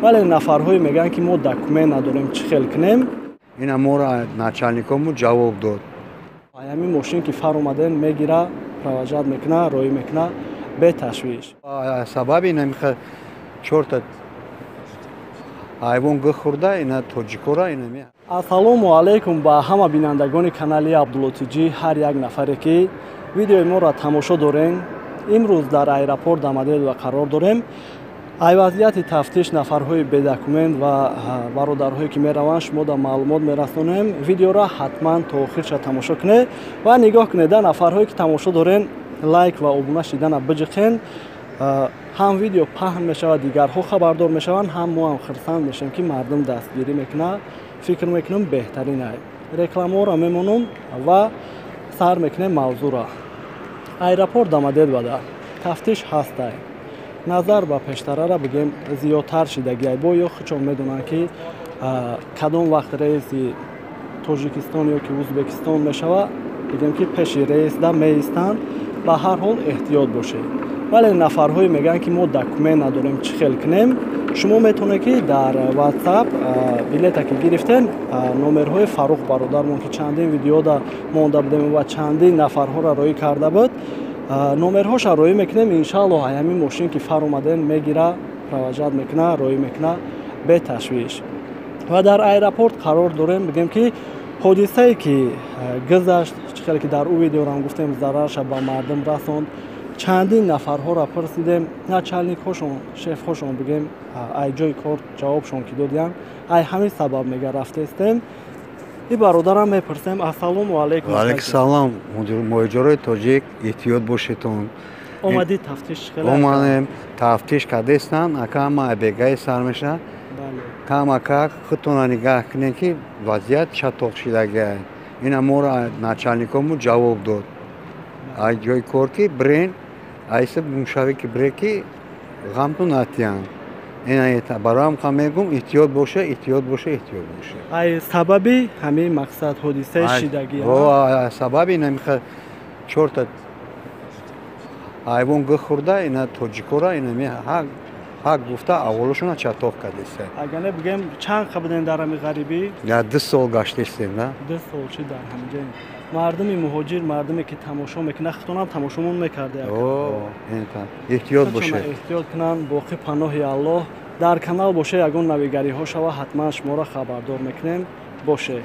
Вале нафарҳое мегӯянд, ки мо документ надорем, чӣ хел кунем? Ина моро начальникому ҷавоб дод. Ҳамин мошин ки фар омаден, мегира, провожать мекуна, роӣ мекуна беташвиш. Сабаби ина чорта ҳайвон гӯхӯрда, ина тоҷикора ина. Ассалому алайкум ба ҳама бинандагони канали Абдуллотиҷӣ, ҳар як нафаре ки видеои моро тамошо дорем. Имрӯз дар аэропорт Домодедово қарор дорем. Ай вазъияти тафтиш нафарҳои бедокумент ва бародарҳое ки мераванд, шумо да маълумот мерасонем. Видеоро ҳатман то охирша тамошо кунед ва нигоҳ кунед. Да нафарҳое ки тамошо дорен, лайк ва обуна шидана биҷиқен. Ҳам видео паҳн мешавад, дигарҳо хабардор мешаванд, ҳам мо ҳам хурсанд мешавем, ки мардум дастгирӣ мекунад. Фикр мекунам, беҳтарин ай. Рекламаҳоро мемонам ва сар мекунем мавзӯъро. Аэропорт Домодедово тафтиш ҳастай, назар ба пештарара бигем, зиёдтар шидагиай. Бо ё худшон медонанд, ки кадом вақт рейси Тоҷикистон ё ки Ӯзбекистон мешавад, бигем, ки пеши рейсда меистанд. Ба ҳар ҳол эҳтиёт бошед. Вале нафарҳое мегӯянд, ки мо документ надорем, чӣ хел кунем? Шумо метавонед, ки дар WhatsApp билета ки гирифтен, номерҳои Фаррух бародармон, ки чандин видеода монда будем ва чандин нафарҳоро роӣ карда буд, номерҳоша роӣ мекунем. Иншааллоҳ, ҳамин мошин ки фар омаден, мегира, провожать мекуна, роӣ мекуна беташвиш. Ва дар аэропорт қарор дорем. Бигем, ки ҳодисае ки гузашт, чӣ хеле ки дар ӯ видеорам гуфтем, зарарша ба мардум расонд. Чандин нафарҳоро пурсидем, начальникҳошон, шефҳошон, бигем, ай ҷои кор ҷавобшон ки додиянд, ай ҳамин сабаб мега рафтестем. И бародарам мепурсем. Ассалому алайкум. Алайкум салом. Муҳоҷирои тоҷик, эҳтиёт бошедтон. Омадӣ, тафтиш? Омадем, тафтиш кардестан. Ака, ҳама бегаи сар меша. Камакак худтона нигаҳ кунед, ки вазъият чатоқ шидагиай. Ина моро начальникому ҷавоб дод ай ҷои кор, ки брен айса мушаве, ки бре, ки ғамту натиянд. Бароям ха мегум: эҳтиёт боша, эҳтиёт боша, эҳтиёт боша. Ай сабаби ҳамин мақсад ҳодисаи шидагӣ? Сабаби ина чорта ҳайвон гӯхӯрда, ина тоҷикора ина ҳақ гуфта, аввалошона чатоқ кардеста. Агар не бигем, чанд қа будем дар ҳами ғарибӣ? Я 2 сол гаштестем да. 2 сол чи дар ҳамиҷа. Мардуми муҳоҷир, мардуме ки тамошо мекунад, худтонам тамошомон мекарда. Эҳтиёт бошед. Эҳтиёт кунанд. Боқӣ паноҳи Аллоҳ. Дар канал боше, ягон навигариҳо шава, ҳатман шуморо хабардор мекунем. Боше.